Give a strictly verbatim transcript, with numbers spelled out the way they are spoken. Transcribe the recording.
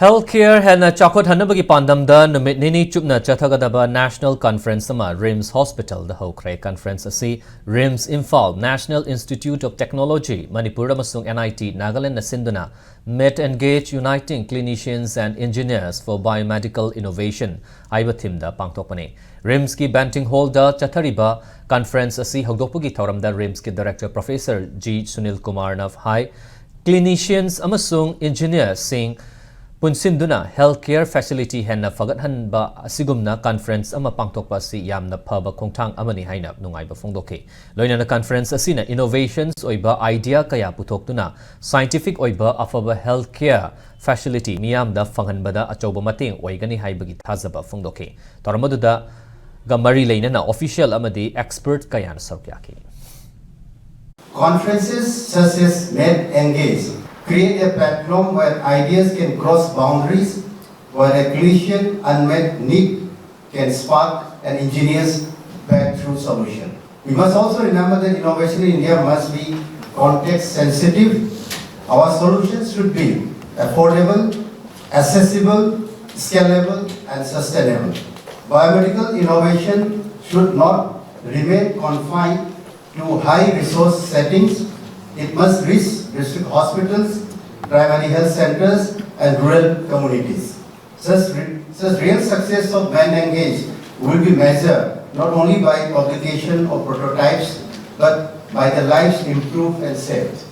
Health care ꯍꯦꯟꯅ ꯆꯥꯎꯈꯠꯍꯟꯅꯕꯒꯤ ꯄꯥꯟꯗꯝꯗ ꯅꯨꯃꯤꯠ ꯅꯤꯅꯤ ꯆꯨꯞꯅ ꯆꯠꯊꯒꯗꯕ National Conference ꯑꯃ RIMS Hospitalꯗ ꯍꯧꯈ꯭ꯔꯦ꯫ Conference ꯑꯁꯤ RIMS Imphal, National Institute of Technology Manipur ꯑꯃꯁꯨꯡ NIT Nagalandꯅ ꯁꯤꯟꯗꯨꯅ Meet Engage Uniting Clinicians and Engineers for Biomedical Innovation ꯍꯥꯏꯕ themeꯗ ꯄꯥꯡꯊꯣꯛꯄꯅꯤ꯫ RIMSꯀꯤ Banting Hallꯗ ꯆꯠꯊꯔꯤꯕ conference ꯑꯁꯤ ꯍꯧꯗꯣꯛꯄꯒꯤ ꯊꯧꯔꯝꯗ RIMSꯀꯤ Director Professor G Sunil Kumarꯅ ꯍꯥꯏ, clinicians ꯑꯃꯁꯨꯡ engineersꯁꯤꯡ ꯄꯨꯟꯁꯤꯟꯗꯨꯅ health care facility ꯍꯦꯟꯅ ꯐꯒꯠꯍꯟꯕ ꯑꯁꯤꯒꯨꯝꯅ conference ꯑꯃ ꯄꯥꯡꯊꯣꯛꯄ ꯑꯁꯤ ꯌꯥꯝꯅ ꯐꯕ ꯈꯣꯡꯊꯥꯡ ꯑꯃꯅꯤ ꯍꯥꯏꯅ ꯅꯨꯡꯉꯥꯏꯕ ꯐꯣꯡꯗꯣꯛꯈꯤ꯫ ꯂꯣꯏꯅꯅ conference ꯑꯁꯤꯅ innovations ꯑꯣꯏꯕ idea ꯀꯌꯥ ꯄꯨꯊꯣꯛꯇꯨꯅ scientific ꯑꯣꯏꯕ ꯑꯐꯕ health care facility ꯃꯤꯌꯥꯝꯗ ꯐꯪꯍꯟꯕꯗ ꯑꯆꯧꯕ ꯃꯇꯦꯡ ꯑꯣꯏꯒꯅꯤ ꯍꯥꯏꯕꯒꯤ ꯊꯥꯖꯕ ꯐꯣꯡꯗꯣꯛꯈꯤ꯫ ꯊꯧꯔꯝ ꯑꯗꯨꯗ ꯒ ꯃꯔꯤ ꯂꯩꯅꯅ official ꯑꯃꯗꯤ expert ꯀꯌꯥꯅ ꯁꯔꯨꯛ ꯌꯥꯈꯤ꯫ Conferences such as Meet Engage create a platform where ideas can cross boundaries, where a clinician unmet need can spark an engineer's breakthrough solution. We must also remember that innovation in India must be context sensitive. Our solutions should be affordable, accessible, scalable, and sustainable. Biomedical innovation should not remain confined to high resource settings. It must reach district hospitals, primary health centers, and rural communities. Such, re- such real success of Meet Engage will be measured not only by publication of prototypes but by the lives improved and saved.